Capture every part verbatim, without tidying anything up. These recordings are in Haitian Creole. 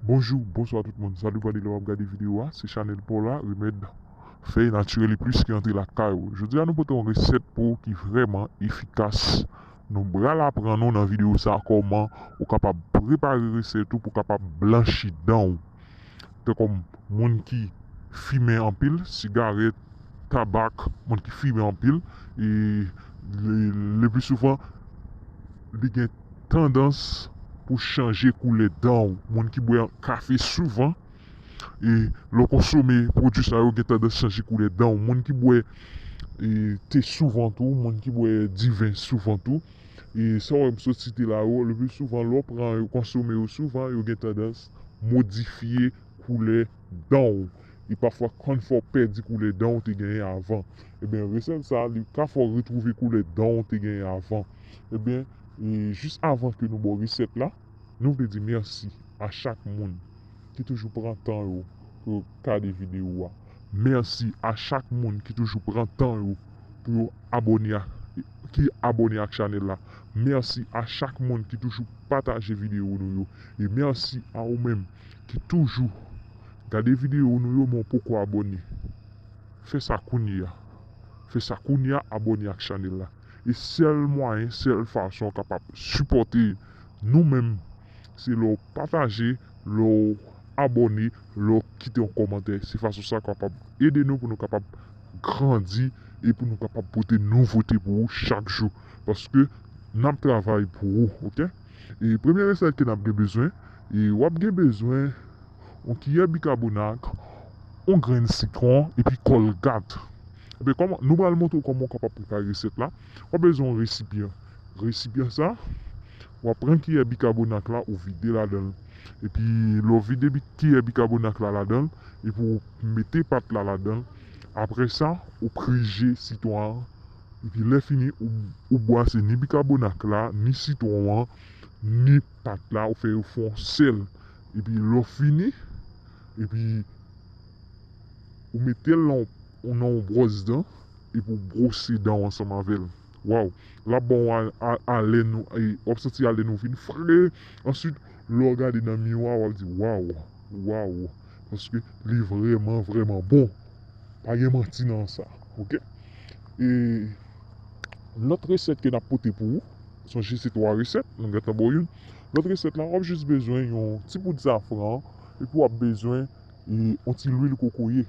Bonjou, bonswa tout moun. Sa depann de lè w ap gade videyo a. Se chanèl pa w la, Remèd Fèy Natirèl e Plis ki antre lakay ou. Jodi a, nou pote yon resèt pou ou ki vrèman efikas. Nou pral aprann ou nan videyo sa a kòman ou kapab prepare resèt ou pou kapab blanchi dan ou. Tankou moun ki fimen anpil, sigarèt, tabak, moun ki fimen anpil, e le, le pli souvan, li gen tandans pou chanje koulè dan ou. Moun ki bwè kafe souvan, e lè w konsome pwodui sa yo, gen tandans chanje koulè dan ou. Moun ki bwè, e, te souvan tou, moun ki bwè diven souvan tou, e sa w wè m sot site la yo, le pli souvan, lè w pran yo, konsome yo souvan, yo gen tandans modifye koulè dan ou. E pafwa, konn fè w pèdi koulè dan ou te genyen avan. Ebyen, resèt sa, li ka fè w retwouve koulè dan ou te genyen avan. Ebyen, e jis avan ke nou ba w resèt la, nou vle di mèsi a chak moun ki toujou pran tan yo pou yo gade videyo a. Mèsi a chak moun ki toujou pran tan yo pou yo abòne a, ki abòne ak chanèl la. Mèsi a chak moun ki toujou pataje videyo nou yo. E mèsi a ou menm ki toujou gade videyo nou yo, men w poko abòne. Fè sa kounye a. Fè sa kounye a, abòne ak chanèl la. E sèl mwayen, sèl fason w kapab sipòte nou menm, se lè w pataje, lè w abòne, lè w kite yon kòmantè. Se fason sa kapab ede nou pou nou kapab grandi e pou nou kapab pote nouvote pou ou chak jou. Paske n ap travay pou ou, oke? E premye resèt ke n ap gen bezwen, e w ap gen bezwen yon kiyè bikabonak, yon grenn sitwon, epi kòlgat. Ebyen, kòman, nou pral montre w kòman w kapab prepare resèt la. W ap bezwen yon resipyan. Resipyan sa, w ap pran kiyè bikabonak la, ou vide ladan l. Epi, lè w vide bi-, kiyè bikabonak la ladan l, epi w mete pat la ladan l. Apre sa, ou prije sitwon an. Epi, lè fini, ou, ou bwase ni bikabonak la, ni sitwon an, ni pat la, ou fè yo fè yon sèl. Epi, lè w fini, epi, ou mete l nan yon, nan yon bwòs dan, epi w bwose dan w ansanm avè l. Waw! L ap ba w a-, a-, alèn ou, e, w ap santi alèn ou vin fre. Answit, lè w gade nan miwa, w ap di, "Waw! Waw!" Paske li vrèman, vrèman bon. Pa gen manti nan sa, oke? E lòt resèt ke n ap pote pou ou, sonje se twa resèt, nou gentan ba w youn. Lòt resèt la, w ap jis bezwen yon ti poud safran, epi w ap bezwen, e, yon ti lwil kokoye.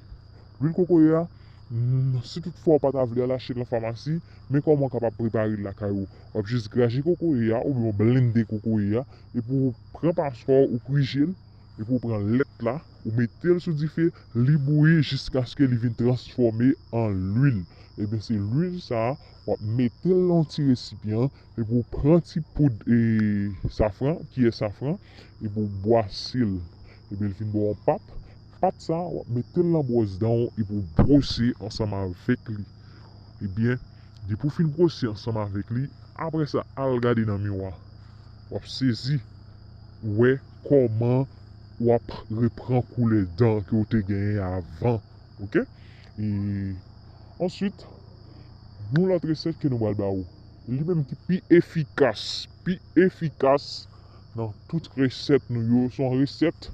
Lwil kokoye a, n-, si toutfwa w pa ta vle al achte l nan famasi, men kòman w kapab prepare l lakay ou. W ap jis graje kokoye a, oubyen w blende kokoye a, epi w pran paswa w, ou prije l, epi w pran lèt la, ou mete l sou dife, li bouyi jiskaske li vin transfòme an lwil. Ebyen, se lwil sa a, w ap mete l nan yon ti resipyan, epi w pran ti poud, e, safran, kiyè safran, epi w bwase l. Ebyen, l vin ba w yon pat. Pat sa a, w ap mete l nan bwòs dan w, epi w bwose ansanm avèk li. Ebyen, depi w fin bwose ansanm avèk li, apre sa, al gade nan miwa. W ap sezi wè kòman w ap reprann koulè dan ke w te genyen avan. Oke? E answit, yon lòt resèt ke nou pral ba ou. Li menm ki pi efikas, pi efikas nan tout resèt nou yo. Se yon resèt,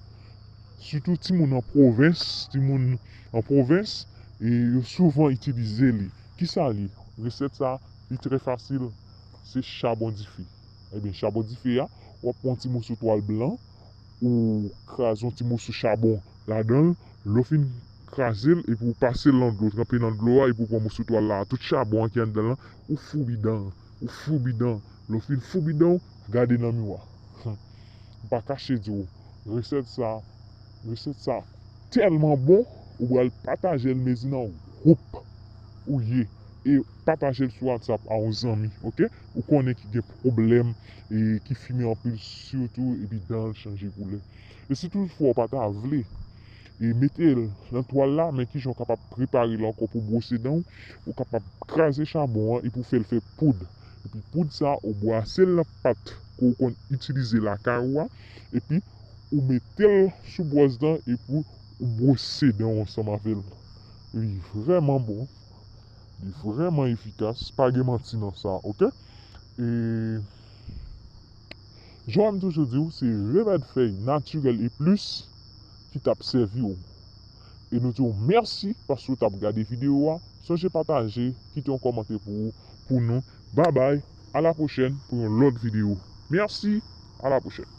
sitou timoun an pwovens, timoun an pwovens, e yo souvan itilize li. Kisa li? Resèt sa, li trè fasil. Se chabon dife. Ebyen, chabon dife a, w ap pran yon ti moso twal blan, ou kraze yon ti moso chabon ladan l. Lè w fin kraze l, epi w pase l nan dlo, tranpe nan dlo a, epi w pran moso twal la, tout chabon an ki anndan l lan, ou foubi dan, ou foubi dan. Lè w fin foubi dan w, gade nan miwa. M pa kache di w, resèt sa, resèt sa tèlman bon, ou pral pataje l mezi nan gwoup ou ye. E pataje l sou WhatsApp a yon zanmi, oke? Ou konnen ki gen pwoblèm, e ki fimen anpil sitou, epi dan l chanje koulè. E si toutfwa w pa ta vle, e mete l nan twal la, men kijan w kapab prepare l ankò pou bwose dan w, ou kapab kraze chabon an epi w fè l fè poud. Epi poud sa, ou bwase l nan pat ke w konn itilize lakay ou a, epi ou mete l sou bwòs dan epi w bwose dan w ansanm avè l. Li vrèman bon, li vrèman efikas, pa gen manti nan sa, oke? E Jan m toujou di w, se remèd fèy natirèl e plis ki t ap sèvi w. E nou di w mèsi paske w t ap gade videyo a. Sonje pataje, kite yon kòmantè pou, pou nou. Babay, a la pwochèn pou yon lòt videyo. Mèsi, a la pwochèn.